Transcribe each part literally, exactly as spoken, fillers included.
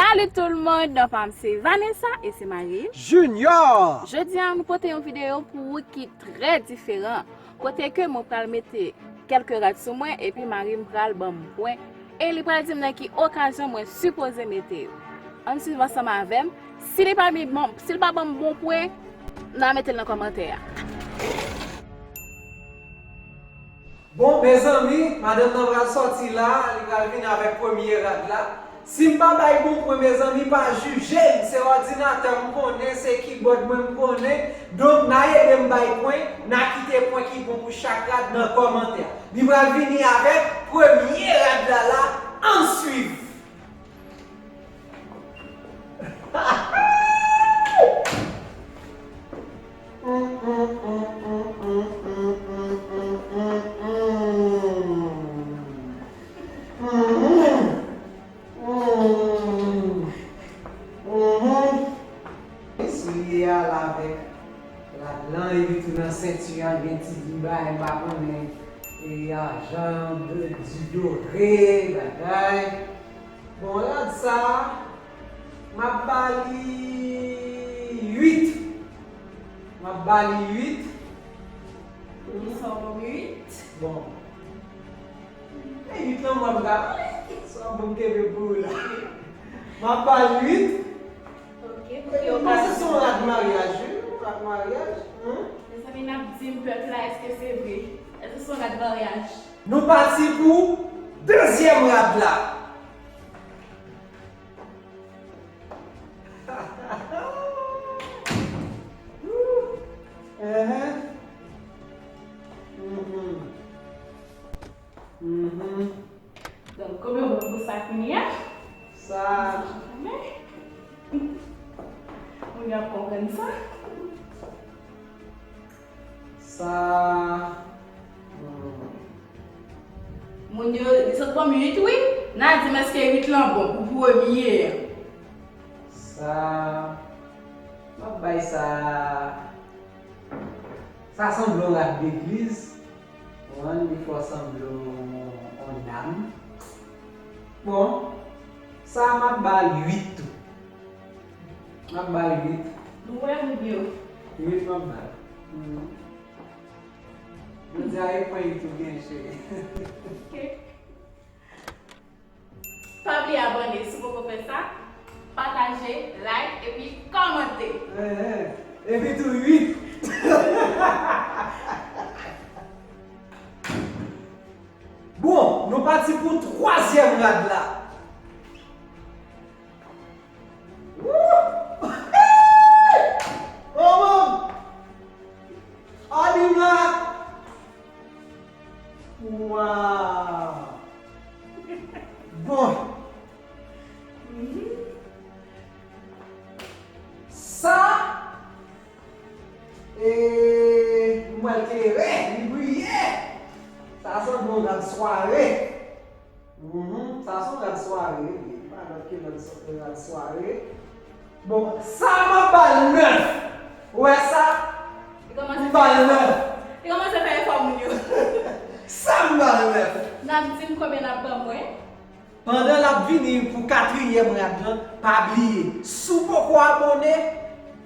Salut tout le monde, non pa m se Vanessa e se mari m Junior. Jodi a nou pote yon videyo pou ou ki trè diferan. Kote ke mwen pral mete kèlke rad sou mwen epi mari m pral ban m pwen e li pral di m nan ki okazyon mwen sipoze mete yo. Ann swiv ansanm avè m. Si li pa mi bon, si li pa ban m bon pwen, n a mete l nan kòmantè a. Bon, mezanmi, madanm nan pral sòti la, li pral vini avèk premye rad la. Si m pa bay bon pwen, mezanmi, pa jije m. Se òdinatè m konnen, se kibòd mwen m konnen. Donk, n a ede m bay pwen, n a kite pwen ki bon pou chak rad nan kòmantè. Li pral vini avèk premye rad la la, ann swiv. Soulye a la avèk rad lan, epi tou nan senti an gen ti bagay, m pa konnen, e ajan, di dore, bagay. Bon, rad sa, m ap ba li uit. M ap ba li uit. Poukisa w ban m uit? Bon. E uit lan mwen m ka pale. Sa bon kenbe pou ou la. M ap ba l uit. Ok, ok. Mwen panse se yon rad maryaj, wi. Yon rad maryaj. Mezanmi, n ap di m pèp la, èske se vre? Èske se yon rad maryaj? Nou pati pou dezyèm rad la. Enhen. Mhm. Mhm. Donk, konbyen w ban m pou sa kounye a? Sa. Moun yo ap konprann sa. Sa. Hmm. Moun yo, li sot ban m uit, wi. N a di m èske uit lan bon pou premye a. Sa. M ap bay sa. Sa sanble yon rad legliz. Konprann, li fè w sanble yon, yon dam. Bon, sa m ap ba l uit tou. M ap ba l uit. Nou wè moun yo. Uit m ap ba l. Mhm. Jodi a, e pwen uit ou gen, cheri. Ok. Pa bliye abòne si w poko fè sa, pataje, like epi kòmante. Enhen. Epi tou uit. Bon, nou pati pou twazyèm rad la. Wouh! Oh, man! Ann la! Waw! Bon. Sa, e, m wè l klere, li briye. Sa sanble yon rad sware. Mhm, sa se yon rad sware, wi. Pa lòt ke rad swa-, rad sware. Bon, sa m ap ba l nèf. Ou wè sa? M ba l nèf. Li kòmanse fè efò, moun yo. Sa m ba l nèf. N ap di m konbyen n ap ban mwen. Pandan l ap vini pou katriyèm rad lan, pa bliye, si w poko abòne,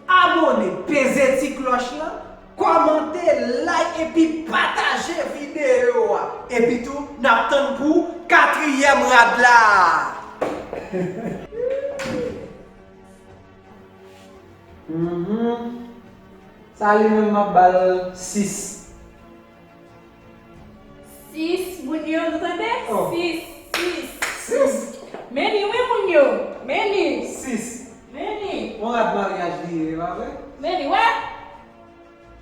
abòne, peze ti klòch lan, kòmante, like epi pataje videyo a. Epi tou, n ap tann pou katriyèm rad la. Mhm. Sa li menm m ap ba l sis. Sis, moun yo, nou tande? Oh. Sis, sis. Sis. Men li, wi, moun yo. Men li. Sis. Men li. Yon rad maryaj li ye, pa vre? Men li, wè.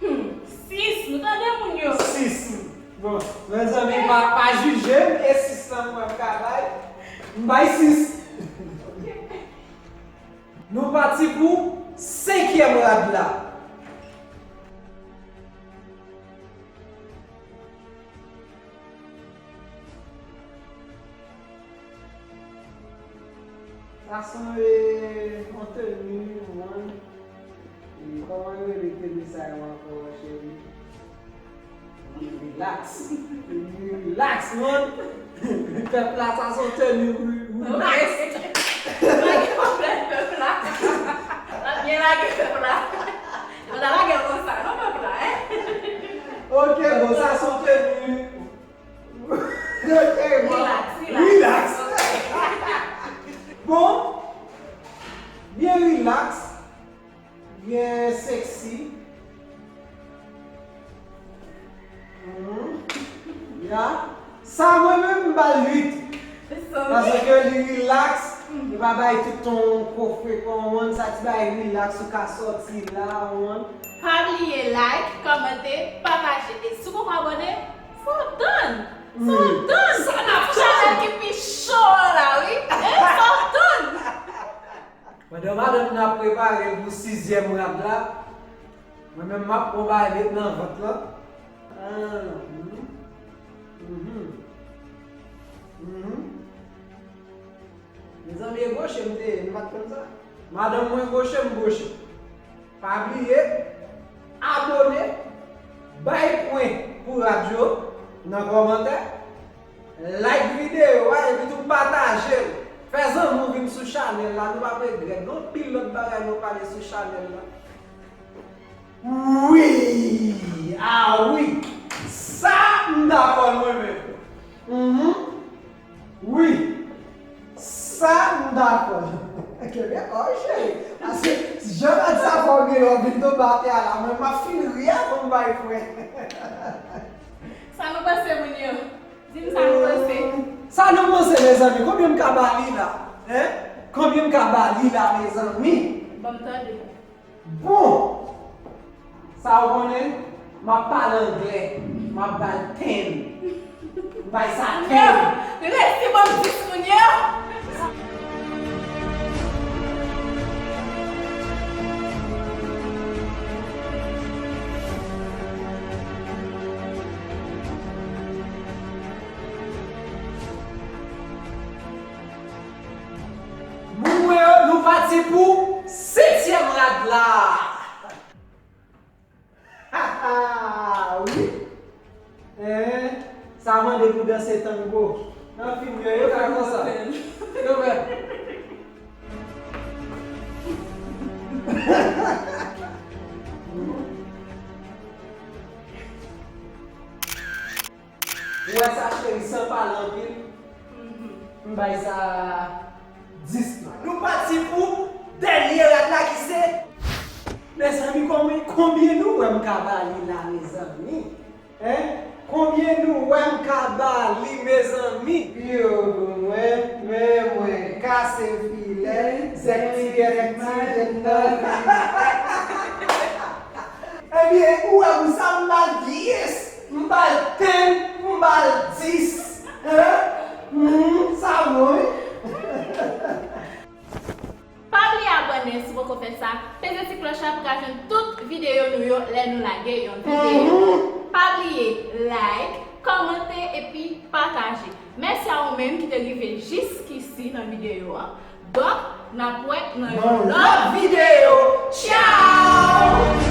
Hmm. Sis, nou tande, moun yo. Sis. Bon, mezanmi, pa, pa jije m, e sis lan mwen ka bay. M bay sis. Nou pati pou senkyèm rad la. Sa sanble yon teni, mwen. E kòman yo rele teni sa yo ankò, cheri? Relax. Relax, man. Pèp la, sa se yon teni re-, relax. Lage pèp la. L ap byen lage pèp la. Yo pa ta lage l konsa non, pèp la, en. Ok, bon, sa se yon teni. Ok, bon. Relax, relax. Relax. Ok. Bon, byen relax, byen sexy. Mhm. Ya. Sa mwen menm m ba l uit. Paske li relax, li pa bay tout ton kofre konn, sa ti bay relax, ou ka sòti la, konn. Pa bliye like, kòmante, pataje. E si w poko abòne, fò w tann. Fò w tann. Sa n ap tann? Chanèl ki pi cho an la, wi. E fò w tann. Pandan madanm nan ap prepare l pou sizyèm rad la, mwen menm m ap pran bagay met nan vant lan. Ah, mhm. Mhm. Mhm. Mezanmi, e gwoche m te ye, nou pa t konn sa. Madanm mwen gwoche, m gwoche. Pa bliye abòne, bay pwen pou rad yo nan kòmantè, like videyo a epi tou pataje l. Fè zanmi w vin sou chanèl la, nou p ap regrèt. Gen anpil lòt bagay nou pale sou chanèl la. Wi! Ah wi! Sa m dakò mwen menm. Mhm. Wi. Sa m dakò. Kenbe kò w, cheri. Paske jan rad sa fè w gen lè w vin tonbe atè a la, mwen m ap fin ri avan m bay pwen. Sa nou panse, moun yo? Di m sa nou panse. Sa nou panse, mezanmi? Konbyen m ka ba li la? Hein? Konbyen m ka ba li la, mezanmi? Ban m tande. Bon! Sa w konnen, m ap pale anglè, m ap ba l ten. M bay sa ten. Resi ban m dis moun yo. Moun mwen yo, nou pati pou setyèm rad la. Ha, ha, wi. Hein, sa mande pou danse tango. Nan fim yo, yo fè konsa. Yo fè. Ou wè sa, cheri, san pale anpil, m bay sa dis. Nou pati pou dènye rad la ki se, mezanmi, konbyen, konbyen nou wè m ka ba li la, mezanmi? Hein? Konbyen nou wè m ka ba li, mezanmi? Yo, mwen, men mwen kase filè, zèk ti gèt ti gèt nan. Ebyen, ou wè pou sa m ba l dis, m ba l ten, m ba l dis. Hein? Hmm, sa bon, wi. Pa bliye abòne si w poko fè sa, peze ti klòch la pou w ka jwenn tout videyo nou yo lè nou lage yon videyo. Mhm. Pa bliye like, kòmante epi pataje. Mèsi a ou menm ki te rive jiskisi nan videyo an. Donk, n ap wè nan yon lòt videyo. Tchaw!